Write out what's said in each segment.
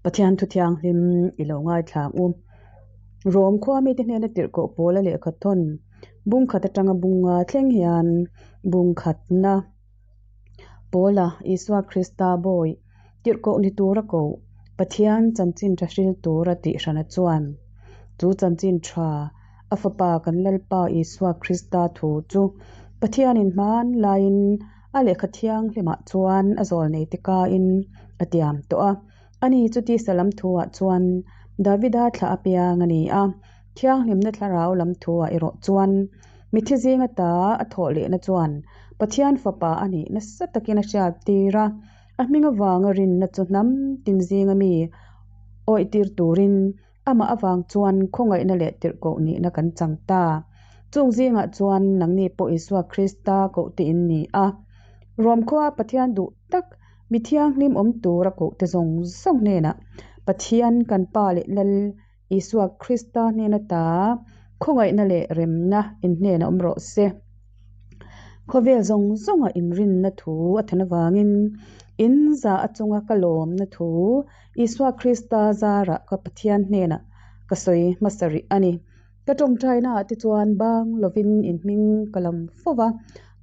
Pathian thu thianghlim i lo ngaithla ang u. Rom khua mite hnena tirhkoh pawla lehkha thawn bung khat atanga bunga thleng hian bung khatna pawla Isua Krista bawi tirhkoh ni tura koh Pathian chanchin tha hril tura tih hrana chuan chu chanchin tha a fapa kan Lalpa Isua Krista thu chu Pathianin hman laiin a lehkha thianghlimah chuan a zawl nei te kain a tiam tawh a. Ani chu tisa lam thuah chuan Davida thlah apiang a ni a, thianghlimna thlarau lam thuah erawh chuan mithi zinga ta a thawh lehna chuan Pathian Fapa a nih nasa takin a hriat tir a, a hming avanga rinna chu hnam tin zinga mi awih tir turin amah avang chuan khawngaihna leh tirhkoh nihna kan chang ta. Chung zingah chuan nangni pawh Isua Krista kohte in ni a, Rom khua Pathian duh tak Mi thianghlim awm tura kohte zawng zawng hnenah Pathian kan Pa leh Lal Isua Krista hnena ta khawngaihna leh remna in hnenah awm rawh se. Khawvel zawng zawnga inrinna thu a then avangin in za a chunga ka lawmna thu Isua Krista zarah ka Pathian hnenah ka sawi hmasa rih a ni. Ka tawngtainaah te chuan bang lovin in hming ka lam fo va,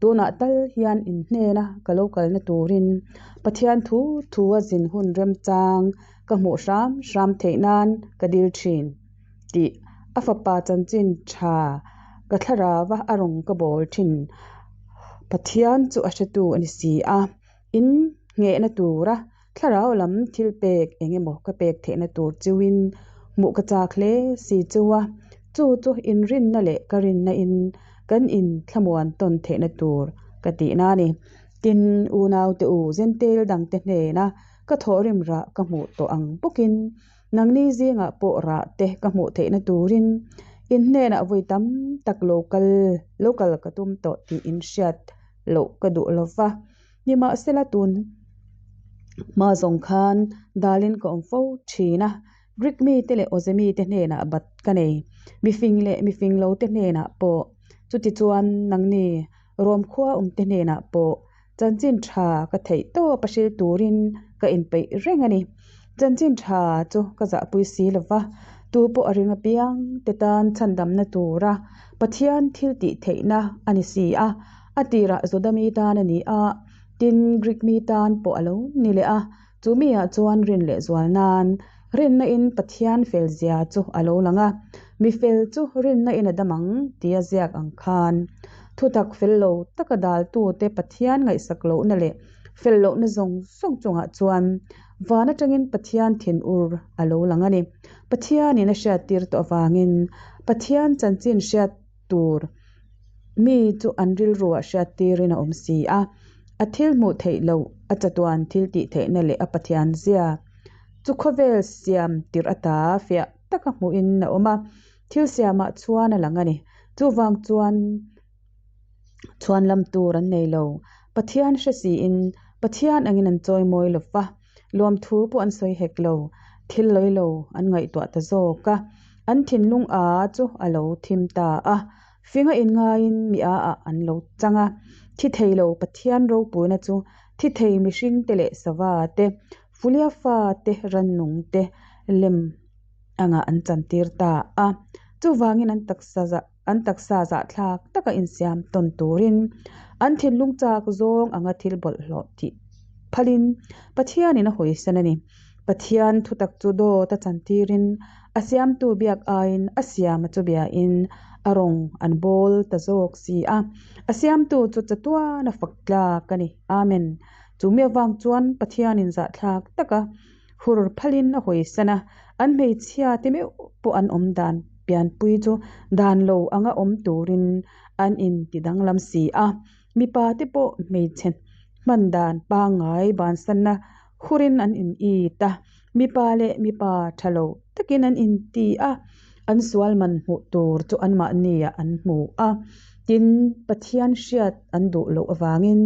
tunah tal hian in hnena ka lo kalna turin Pathian thu thu a zin hun remchang ka hmuh hram hram theih nan ka dil thin tih a fapa chanchin tha ka thlarau a a rawn ka bawl thin. Pathian chu a hretu a ni si a, in nghehna tura Thlarau lam thil pek eng emaw ka pek theihna tur chiuin hmuh ka chak hle si chu a, chu chu inrinna leh ka rinna in kan in thlamuan tawn theihna tur ka tihna a ni. Tin, unaute u Zentel dangte hnena ka thawhrim rah ka hmuh tawh ang bawkin nangni zingah pawh rah te ka hmuh theihna turin in hnenah vawi tam tak lo kal lo kal ka tum tawh tih in hriat loh ka duh lova. Nimahsela tun hma zawng khan dalin ka awm fo thin a, Greek mite leh Awze mite hnenah bat ka nei, mifing leh mifing lo te hnenah pawh, chutichuan nangni Rom khua awmte hnenah pawh chanchin tha ka theih tawp a hril turin ka inpeih reng a ni. Chanchin tha chu ka zahpui si lo va, tu pawh a ring apiang te tan chhandamna tura Pathian thil tih theihna a ni si a. A tirah Juda mi tan a ni a, tin Greek mi tan pawh a lo ni leh a. Chu miah chuan rin leh zual nan rinna in Pathian fel zia chu a lo lang a, mi fel chu rinna in a dam ang tia ziak ang khan. Thutak fel lo taka daltute Pathian ngaihsak lohna leh fel lohna zawng zawng chungah chuan van atangin Pathian thinur a lo lang a ni. Pathianin a hriattir tawh avangin Pathian chanchin hriat tur mi chu an rilruah hriattirin a awm si a, a thil hmuh theih loh, a chatuan thil tih theihna leh a Pathian zia chu khawvel siam tirh ata fiah taka hmuhin a awm a, thil siamah chuan a lang a ni. Chuvang chuan chhuan lam tur an nei lo. Pathian hre siin Pathian angin an chawimawi lo va, Lawmthu pawh an sawi hek lo, thil lawi lo an ngaihtuah ta zawk a, an thinlung a chu a lo thim ta a, finga inngaiin mi a ah an lo chang a, thi thei lo Pathian ropuina chu thi thei mihring te leh sava te, Fulia fa te rannung te lem angah an chantir ta a, chuvangin an taksa zah. An taksa zahthlak taka insiam tawn turin an thinlung chak zawng anga thil bawlhhlawh tih phalin Pathianin a hawisan a ni. Pathian thutak chu dawt a chantirin a siamtu biak aiin a siama chu biain a rawng an bawl ta zawk si a. A siamtu chu chatuan a fak tlak a ni. Amen. Chu mi avang chuan Pathianin zahthlak taka Hur phalin a hawisan a, an hmeichhia te meuh pawh an awm dan pianpui chu dan lo anga awm turin an inti danglam si a, mipa te pawh hmeichhe hman dan pangngai bansanna hurin an in it a, mipa leh mipa tha lo takin an inti a, an sual man hmuh tur chu anmahniah an hmu a, tin Pathian hriat an duh loh avangin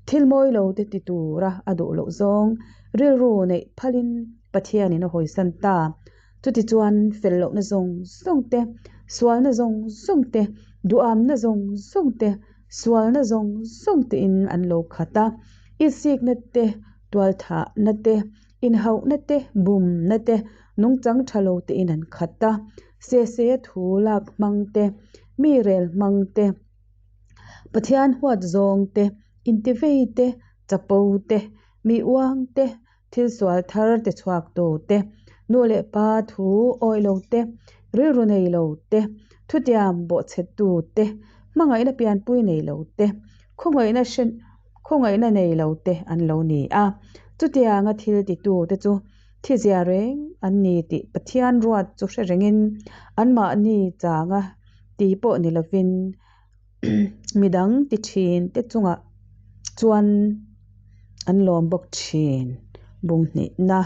thil mawi lo te ti tura a duh loh zawng Rilru neih phalin Pathianin a hawisan ta. Chutichuan fel lohna zawng zawng te, sualna zawng zawng te, duhamna zawng zawng te, sualna zawng zawng tein an lo khat a. Isikna te, tualthahna te, Inhauhna te, bumna te, nungchang tha lo tein an khat a, sese thu lak hmang te, mi rel hmang te, Pathian huat zawng te, intivei te, chapo te, mi uang te, thil sual thar ti chhuak tu te, nu leh pa thu awih lo te, rilru nei lo te, thutiam bawhchhe tu te, hmangaihna pianpui nei lo te, khawngaihna hre khawngaihna nei lo te an lo ni a. Chutianga thil titu te chu thizia reng an ni tih Pathian ruat chu hre rengin anmahni changa ti pawh ni lovin midang ti thin te chungah chuan an lawm bawk thin bung hnihna.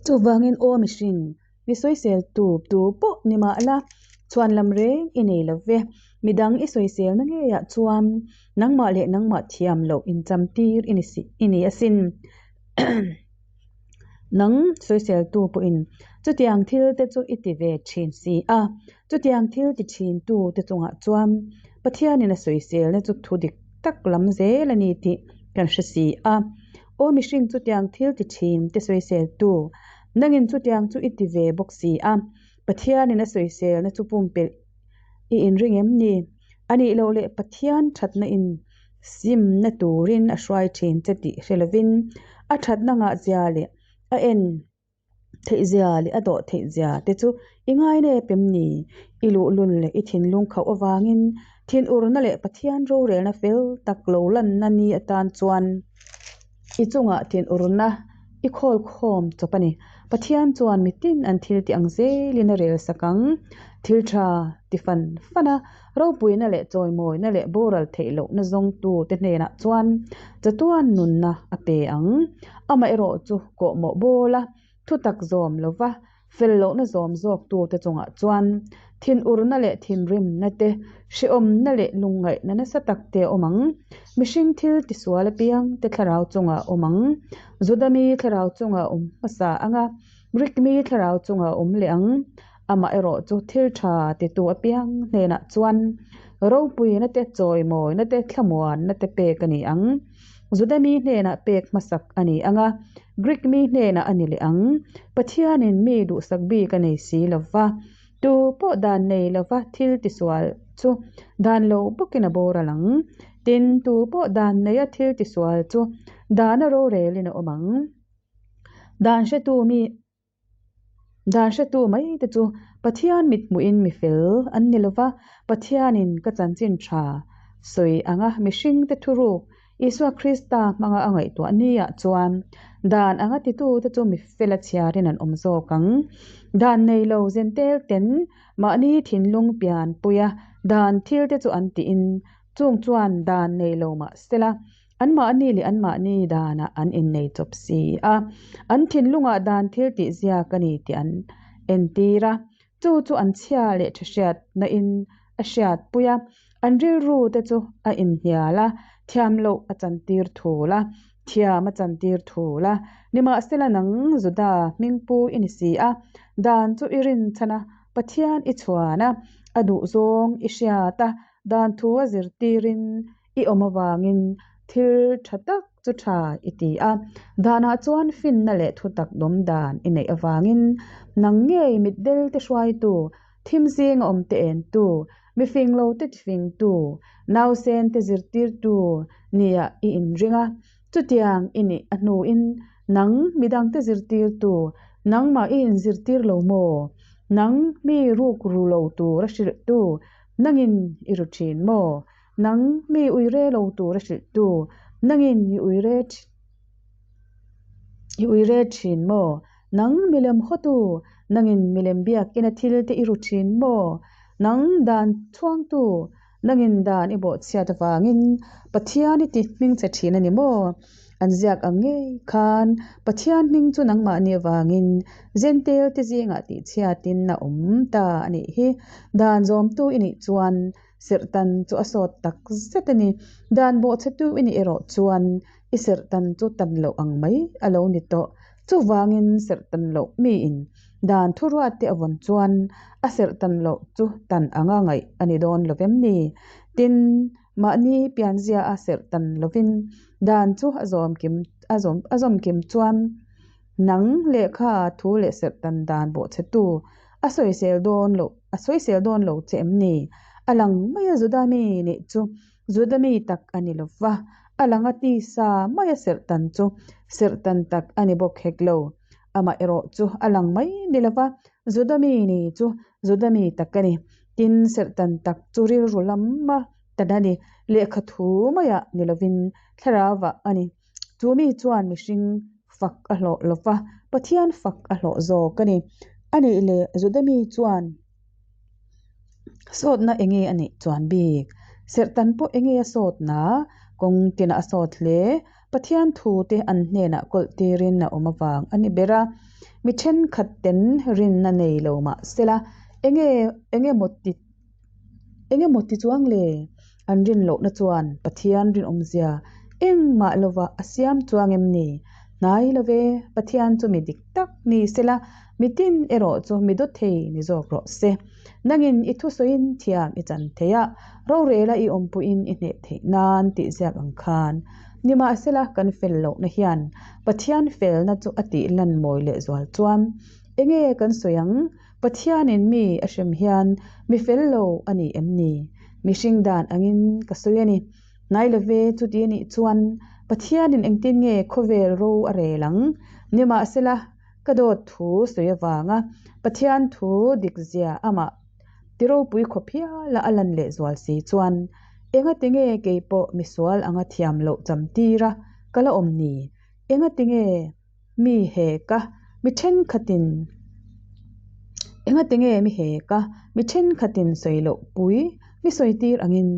Chuvangin aw mihring mi sawisel tu tu pawh ni mah la chhuan lam reng i nei lo ve. Midang i sawiselna ngeiah chuan nangmah leh nangmah thiam loh incham tir i ni si i ni asin. Nang sawiseltu pawhin chutiang thil te chu i ti ve thin si a, chutiang thil ti thintu te chungah chuan Pathianin a sawiselna chu thu dik tak lam zel a ni tih kan hre si a. Aw mihring chutiang thil ti thin te sawiseltu, nangin chutiang chu i ti ve bawk si a, Pathianin a sawiselna chu pumpelh i inring em ni? A nih loh leh Pathian thatna in simna turin a hruai thin che tih hre lovin a thatna ngahzia leh a en theihzia leh a dawh theihzia te chu i ngainep em ni? I luhlul leh i thinlung khauh avangin thinurna leh Pathian rorelna fel tak lo lanna ni atan chuan I chungah thinurna i khawl khawm chawp a ni. Pathian chuan mitin an thil tih ang zelin a rel sak ang. Thil tha ti fan fan a, ropuina leh chawimawina leh boral theih lohna zawngtu te hnenah chuan chatuan nunna a pe ang. Amaherawh chu kawhmawh bawl a, thutak zawm lova Fel lohna zawm zawktute chungah chuan thinurna leh thinrimna te, hrehawmna leh lungngaihna nasa tak te a awm ang. Mihring thil tisual apiang te thlarau chungah a awm ang. Juda mi thlarau chungah a awm hmasa ang a, Greek mi thlarau chungah a awm leh ang. Amaherawh chu thil tha titu apiang hnenah chuan ropuina te, chawimawina te, thlamuanna te pek a ni ang. Juda mi hnenah pek hmasak a ni ang a, Greek mi hnenah a ni leh ang. Pathianin mi duhsak bik a nei si lo va, tu pawh dan nei lova thil tisual chu dan lo bawkin a boral ang. Tin, tu pawh dan neia thil tisual chu dana rorelin a awm ang. Dan hretu mi. Dan hretu mai te chu Pathian mithmuhin mi fel an ni lova, Pathianin ka chanchin tha sawi anga mihringte thuruk Isua Krista hmanga a ngaihtuah niah chuan dan anga titute chu mi fela chhiarin an awm zawk ang. Dan nei lo zentel ten mahni thinlung pianpuia dan thilte chu an tiin chung chuan dan nei lo mah sela Anmahni leh anmahni danah an innei chawp si a, an thinlungah dan thil tih ziak a ni tih an entir a, chu chu an chhia leh tha hriatna-in a hriatpui a, an rilru te chu a inhnial a, thiam loh a chantir thul a, thiam a chantir thul a. Nimahsela nang Juda hmingpu i ni si a, dan chu i rinchhan a, Pathian i chhuan a, a duhzawng i hriat a, dan thu a zirtirin I awm avangin thil tha tak chu tha i ti a, danah chuan finna leh thutak dawm dan i neih avangin nang ngei mitdel te hruaitu, thim zinga awm te entu, mifing lo te tifingtu, nausen te zirtirtu nia i inring a. Chutiang i nih a hnuin nang midang te zirtirtu nangmah i inzirtir lo maw? Nang mi ruk ru lo tura hrilhtu nangin i ru thin maw? Nang mi uire lo tur a hrilh tu, nangin i uire i uire thin maw? Nang milem hawtu, nangin milem biakina thil te i ru thin maw? Nang dan chhuangtu, nangin dan i bawhchhiat avangin Pathian i ti hming che thin a ni maw? An ziak ang ngei khan Pathian hming chu nangmahni avangin Jentail te zingah tihchhiatin a awm ta a nih hi. Dan zawmtu i nih chuan Serhtan chu a sawt tak zet a ni. Dan bawhchhetu i nih erawh chuan i serhtan chu tan loh ang mai a lo ni tawh. Chuvangin serhtan loh miin dan thuruatte a vawn chuan a serhtan loh chu tan anga ngaih a ni dawn lo vem ni? Tin. Mahni pianzia a serh tan lovin dan chu a zawm kim a zawm a zawm kim chuan nang lehkha thu leh serh tan dan bawhchhetu a sawisel dawn loh a sawisel dawn lo che em ni? A lang mai a Juda mi nih chu Juda mi tak a ni lo va, a lang a tisa mai a serh tan chu serh tan tak a ni bawk hek lo. Amaherawh chu a lang mai ni lo va, Juda mi ni chu Juda mi tak a ni. Tin, serh tan tak chu rilru lama tan a ni, lehkha thu maiah ni lovin thlarauah a ni. Chu mi chuan mihring fak a hlawh lo va, Pathian fak a hlawh zawk a ni. A nih leh Juda mi chuan sawtna enge a neih chuan bik? Serhtan pawh enge a sawtna? Kawng tinah a sawt hle. Pathian thu te an hnenah kawlh tirin a awm avang a ni ber a. Mi thenkhat ten rinna nei lo mah sela enge engemaw ti Engemaw ti chuang le? An rin lohna chuan Pathian rinawmzia engmah lovah a siam chuang em ni? Hnai lo ve, Pathian chu mi dik tak ni sela, mitin erawh chu mi dawthei ni zawk rawh se. Nangin i thusawiin thiam i chan thei a, rorela i awmpuiin i hneh theih nan tih ziak ang khan. Nimahsela, kan fel lohna hian Pathian felna chu a tih lan mawi lehzual chuan enge kan sawi ang? Pathianin mi a hrem hian mi fel lo a ni em ni? Mihring dan angin ka sawi a ni. Hnai love chuti a nih chuan Pathianin engtin nge khawvel ro a rel ang? Nimahsela, ka dawt thu sawi avanga Pathian thu dikzia amah tiropui khawp hiala a lan lehzual si chuan engati nge kei pawh misual anga thiam loh cham tira ka la awm ni? Engati nge Mi heka mi thenkhatin Engati nge mi heka mi thenkhatin sawi loh pui mi sawi tir angin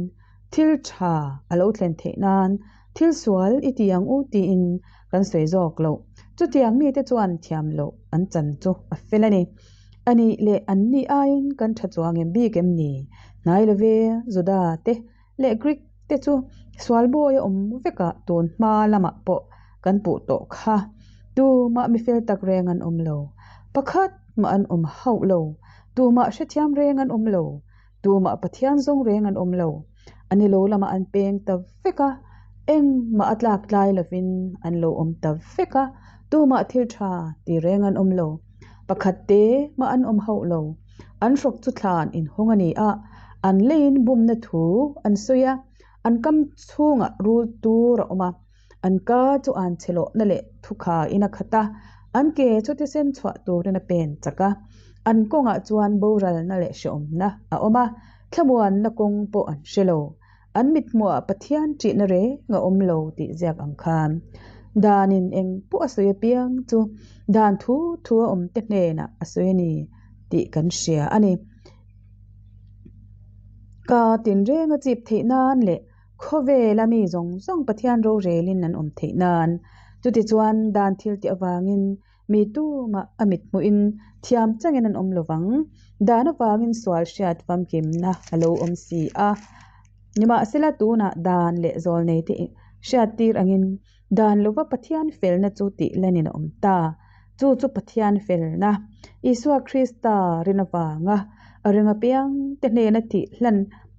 thil tha a lo thlen theih nan thil sual i ti ang u tiin kan sawi zawk loh. Chutiang mite chuan thiam loh an chan chu a fel a ni. A nih leh an ni aiin kan tha chuang em bik em ni? Hnai love Juda te leh Greek te chu sual bawi a awm vek a, tun hma lamah pawh kan puh tawh kha. Tumah mi fel tak reng an awm lo, pakhat mah an awm hauh lo, tumah hrethiam reng an awm lo, tumah Pathian zawng reng an awm lo. A ni lo lamah an peng ta vek a, engmah a tlak tlai lovin an lo awm ta vek a, tumah thil tha ti reng an awm lo, pakhat te mah an awm hauh lo. An hrawk chu thlan inhawng a ni a, an leiin bumna thu an sawi a, an kam chhungah rul tur a awm a, an ka chu an chhe lawhna leh thukhain a khat a, an ke chu thisen chhuah turin a pen chak a, an kawngah chuan boralna leh hrehawmna a awm a, thlamuanna kawng pawh an hre lo. An mithmuhah Pathian ṭihna reng a awm lo tih ziak ang khan danin eng pawh a sawi apiang chu dan thu thu a awmte hnenah a sawi a ni tih kan hria a ni. Ka tinreng a chip theih nan leh khawvela mi zawng zawng Pathian rorelin an awm theih nan. Chutichuan dan thil tih avangin Mi tumah a mit hmuhin thiam changin an awm lovang. Dan avangin sual hriat famkimna a lo awm si a. Nimahsela tunah dan leh zawlnei te hriat tir angin dan lova Pathian felna chu tih lanin a awm ta. Chu chu Pathian felna, Isua Krista rin avanga a ring apiang te hnena tih hlan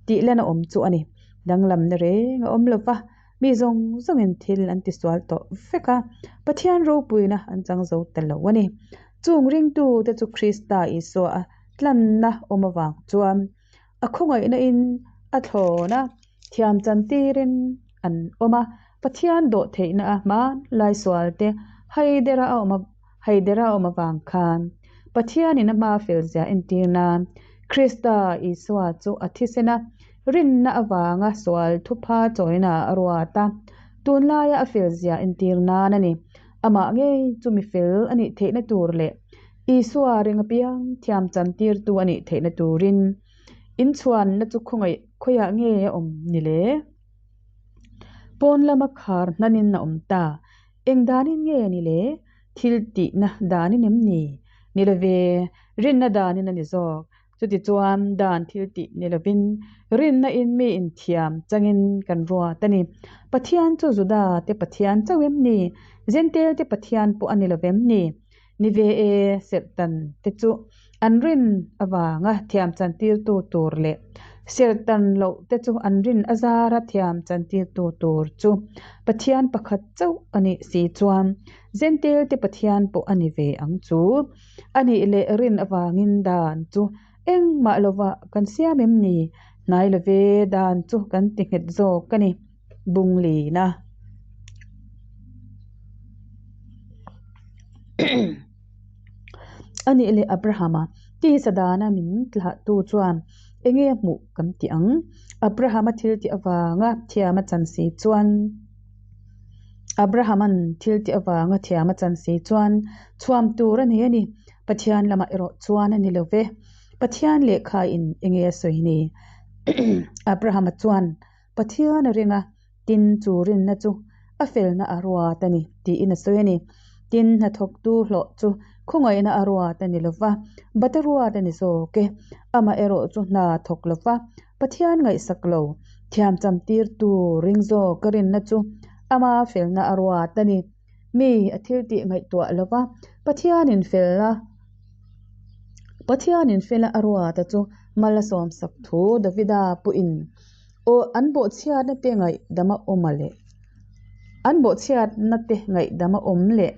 tih lan a awm chu a ni. Danglamna reng a awm lova. Mi zawng zawngin thil an tisual tawh vek a, Pathian ropuina an chang zo ta lo a ni. Chung ringtute chu Krista Isua a tlanna awm avang chuan a khawngaihna in a thlawn a, thiam chan tirin an awm a, Pathian dawh theihna a hmanlai sualte haidera a awm haidera a awm avang khan Pathianin a hma felzia entir nan Krista Isua chu a thisen a, rinna avanga sual thupha chawina a ruat a, tunlaia a felzia entir nan a ni. Amah ngei chu mi fel a nih theihna tur leh Isua ring apiang thiam chantirtu a nih theihna turin inchhuanna chu khawngaih khawiah nge a awm ni le? Pawn lama khar hnanin a awm ta. Eng danin nge ni le? Thil tihna danin em ni? Ni love, rinna danin a ni zawk. Chutichuan dan thil tih ni lovin rinna in mi inthiam changin kan ruat a ni. Pathian chu Juda te Pathian chauh em ni? Jentail te Pathian pawh a ni lovem ni? Ni ve e, Serhtan te chu an rin avanga thiam chantirtu tur leh Serhtan loh te chu an rin a zara thiam chantirtu tur chu Pathian pakhat chauh a nih si chuan Jentail te Pathian pawh a ni ve ang chu. A nih leh rin avangin dan chu engmah lovah kan siam em ni? Hnai love dan chu kan ti nghet zawk a ni. Bunglina. A nih leh Abrahama tisa dana min tlahtu chuan enge a hmuh kan ti ang? Abrahama thil tih avanga thiam a chan si chuan Abrahama'n thil tih avanga thiam a chan si chuan chhuam tur a nei a ni. Pathian lamah erawh chuan a ni lo ve. Pathian lehkhain enge a sawi ni? Abrahama chuan Pathian a ring a, tin chu rinna chu a felna a ruat a ni tiin a sawi a ni. Tin, hnathawktu hlawh chu khawngaihna a ruat a ni lo va, bat a ruat a ni zawk e. Amaherawh chu hna thawk lo va, Pathian ngaihsak lo, thiamcham tirtu ring zawk a rinna chu ama felna a ruat a ni. Mi a thil tih ngaihtuah lo va, Pathianin felna Pathianin fela a ruata chu mal a sawmsak thu Davida pawhin Aw an bawhchhiatna te ngaihdam a awm a leh an bawhchhiatna te ngaihdam a awm leh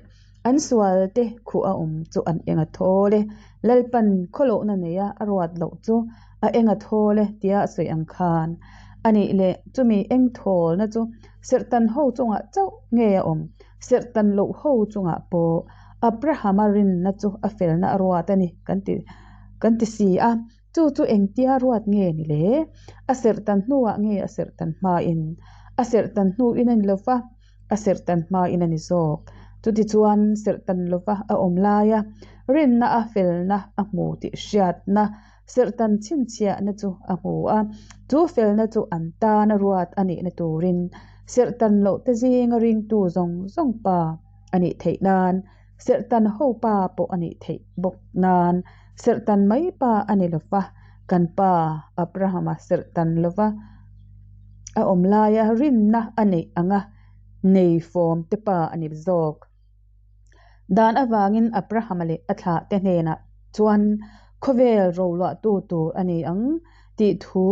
an sual te khuh a awm chu an eng a thawl e. Lalpan khawlohna neia a ruat loh chu a eng a thawl e tia a sawi ang khan a nih leh chumi eng thawlna chu serhtan ho chungah chauh nge a awm? Serhtan loh ho chungah pawh Abrahama rinna chu a felna a ruat a ni kan ti kan ti si a. Chu chu engtia ruat nge ni le? A serhtan hnuah nge a serhtan hmain? A serhtan hnuin a ni lo va, a serhtan hmain a ni zawk. Chutichuan serhtan lova a awm laia rinna a felna a hmu tih hriatna serhtan chhinchhiahna chu a hmu a. Chu felna chu an tana ruat a nihna turin serhtan lohte zinga ringtu zawng zawng pa a nih theih nan Serhtan ho pa pawh a nih theih bawk nan serhtan mai pa a ni lova, kan pa Abrahama serhtan lova a awm laia rinna a neih anga nei fawm te pa a ni zawk. Dan avangin Abrahama leh a thlahte hnenah chuan khawvel roluahtu tur a ni ang tih thu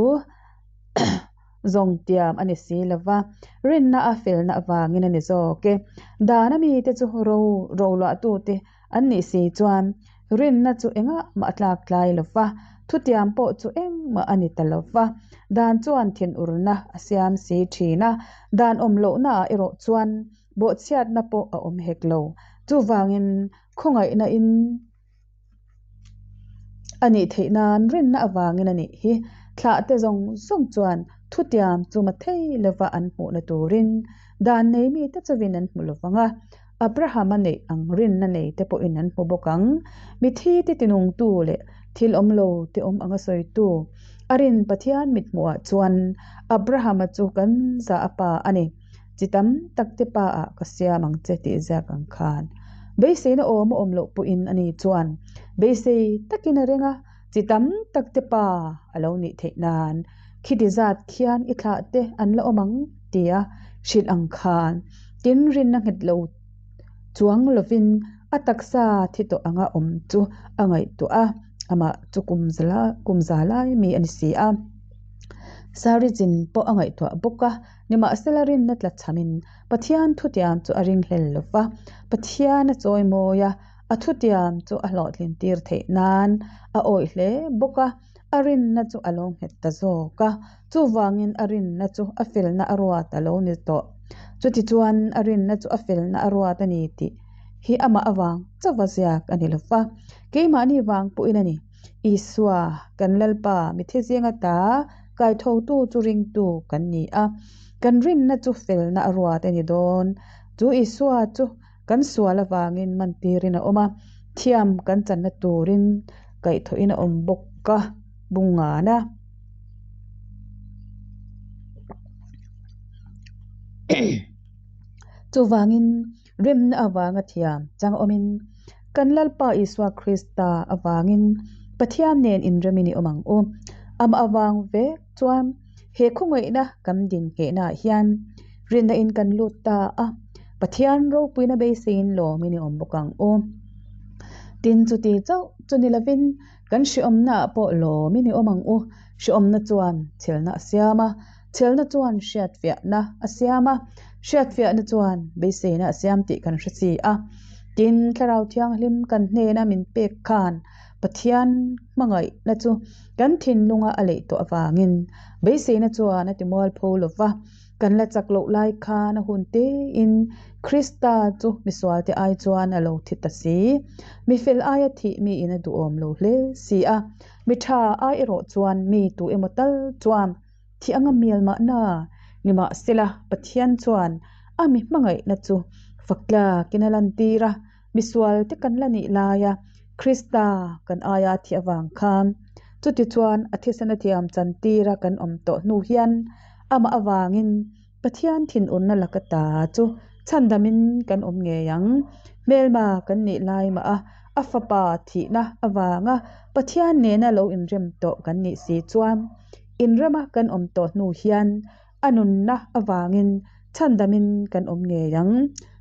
Zawng tiam a ni si lo va, rinna a felna avangin a ni zawk e. Dana mite chu ro roluahtute an nih si chuan rinna chu engah mah a tlak tlai lo va, thutiam pawh chu engmah a ni ta lo va. Dan chuan thinurna a siam si thin a, dan awm lohnaah erawh chuan bawhchhiatna pawh a awm hek lo. Chuvangin khawngaihna in. A nih theih nan rinna avangin a nih hi. Thlahte zawng zawng chuan thutiam chu ma thei lova an hmuhna turin dan nei mite chauhin an hmu lovang a, Abraham-a neih ang rinna neite pawhin an hmu bawk ang. Mithi te tinungtu leh thil awm lo te awm anga sawitu a rin Pathian mithmuhah chuan Abraham-a chu kan zah a pa a ni. Chi tam tak te pa ah ka siam ang che tih ziak ang khan beiseina awm a awm loh pawhin ani chuan beisei takin a reng a, chi tam tak te pa a lo nih theih nan khiti zat khian i thlah te an la awm ang tia hrilh ang khan tin rinna nghet lo chuang lovin a taksa thi tawh anga awm chu a ngaihtuah a, amah chu kum za lai mi a ni si a. Sari chin pawh a ngaihtuah bawk a. Nimahsela rinna tla chhamin Pathian thutiam chu a ringhlel lo va, Pathian a chawimawi a, a thutiam chu a hlawhtlin tir theih nan a awih hle bawk a, a rinna chu a lo nghet ta zawk a, chuvangin a rinna chu a felna a ruat a lo ni tawh. Chutichuan a rinna chu a felna a ruat a ni tih hi amah avang chauha ziak a ni lo va, keimahni vang pawhin a ni. Isua, kan Lalpa, mitthi zinga ta kaithotu chu ringtu kan ni a, kan rinna chu felna a ruat a ni dawn. Chu Isua chu kan sual avangin mantirin a awm a, thiam kan channa turin kaihthawhin a awm bawk a, bungana. Chuvangin Remna avanga thiam chang awmin kan Lalpa Isua Krista avangin Pathian nen inremin i awm ang u. Amah avang vek chuan he khawngaihna kan din nghehnaah hian rinna in kan lut ta a, Pathian ropuina beiseiin lawmin i awm bawk ang u. Tin, chuti chauh chu ni lovin kan hrehawmnaah pawh lawmin i awm ang u. Hrehawmna chuan chhelna a siam a, chhelna chuan hriatfiahna a siam a, hriatfiahna chuan beiseina a siam tih kan hre si a. Tin, Thlarau Thianghlim kan hnena min pek khan Pathian hmangaihna chu kan thinlunga a leih tawh avangin beiseina chuan a ti mualpho lo va. Kan la chak loh lai khan a hun tein Krista chu misualte ai chuan a lo thi ta si. Mi fel aia thih miin a duhawm lo hle si a, mi tha ai erawh chuan mi tu emaw tal chuan thih anga mial mahna nimahsela Pathian chuan a mi hmangaihna chu fak tlakin a lantir a, misualte kan la nih laia Krista kan aia thih avang khan chutichuan a thisen a thiam chantira kan awm tawh hnu hian amah avangin Pathian thinurna laka ta chu chhandamin kan awm ngei ang. Hmelma kan nih lai mah a, a fapa thihna avanga Pathian nena lo inrem tawh kan nih si chuan inrema kan awm tawh hnu hian a nunna avangin chhandamin kan awm ngei ang.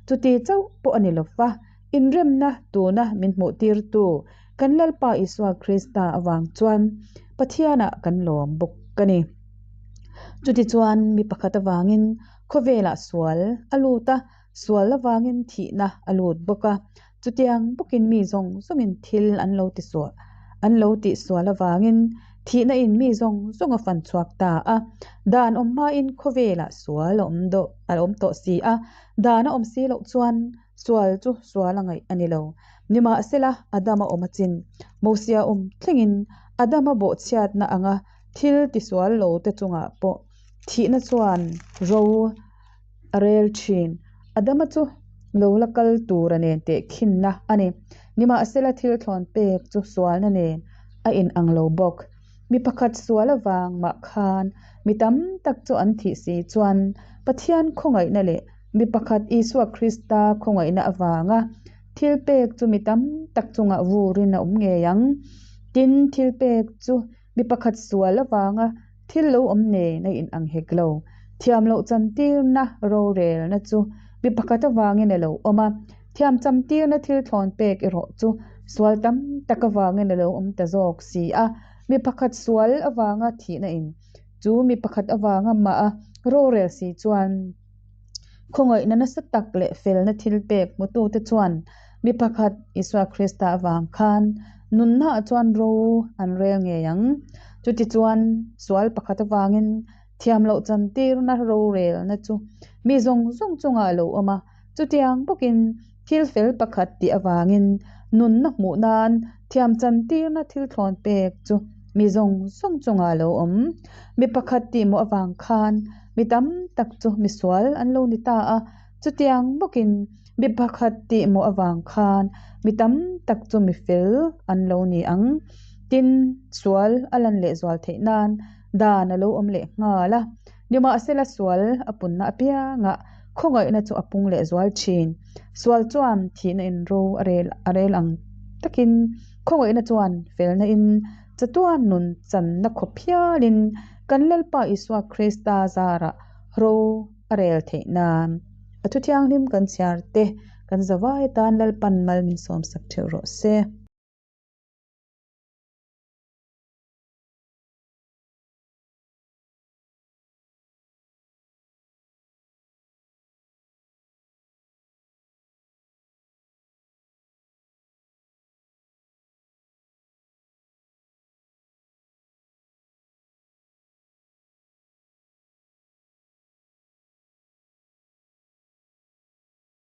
Chuti chauh pawh a ni lo va, inremna tuna min hmuhtirtu kan Lalpa Isua Krista avang chuan Pathianah kan lawm bawk a ni. Chutichuan mi pakhat avangin khawvelah sual a lut a, sual avangin thihna a lut bawk a. Chutiang bawkin mi zawng zawngin thil an lo ti sual an lo tih sual avangin thihna in mi zawng zawng a fan chhuak ta a. Dan awm hmain khawvelah sual a awm dawh a awm tawh si a, dan a awm si loh chuan sual chu sual a ngaih a ni lo. Nimahsela Adama awm a chin, Mosia awm thlengin Adama bawhchhiatna anga thil tisual lo te chungah pawh thihna chuan ro a rel thin. Adama chu lo la kal tura nen tehkhinna a ni. Nimahsela thil thlawn pek chu sualna nen a inang lo bawk. Mi pakhat sual avang mah khan mi tam tak chu an thih si chuan Pathian khawngaihna leh mi pakhat Isua Krista khawngaihna avanga thil pek chu mi tam tak chungah vurin a awm ngei ang. Tin, thil pek chu Mi pakhat sual avanga thil lo awm nen a inang hek lo. Thiam loh chantirna rorelna chu mi pakhat avangin a lo awm a, thiam chamtirna thil thlawn pek erawh chu sual tam tak avangin a lo awm ta zawk si a. Mi pakhat sual avanga thihna in chu mi pakhat avanga mah a rorel si chuan Khawngaihna nasa tak leh felna thil pek hmutute chuan mi pakhat Isua Krista avang khan nunnaah chuan ro an rel ngei ang. Chutichuan, sual pakhat avangin thiam loh chantirna rorelna chu mi zawng zawng chungah a lo awm a. Chutiang bawkin thil fel pakhat tih avangin nunna hmuh nan thiam chantirna thil thlawn pek chu mi zawng zawng chungah a lo awm. Mi pakhat tihmawh avang khan Mi tam tak chu misual an lo ni ta a, chutiang bawkin mi pakhat tihmawh avang khan mi tam tak chu mi fel an lo ni ang. Tin, sual a lan lehzual theih nan dan a lo awm leh nghal a. Nimahsela sual a punna apiangah khawngaihna chu a pung lehzual thin. Sual chuan thihna in ro a rel a rel ang takin khawngaihna chuan felna in chatuan nun channa khawp hialin Kan Lalpa Isua Krista zarah ro a rel theih nan a thu thianghlim kan chhiar te kan zavai atan Lalpan mal min sawmsak theuh rawh se.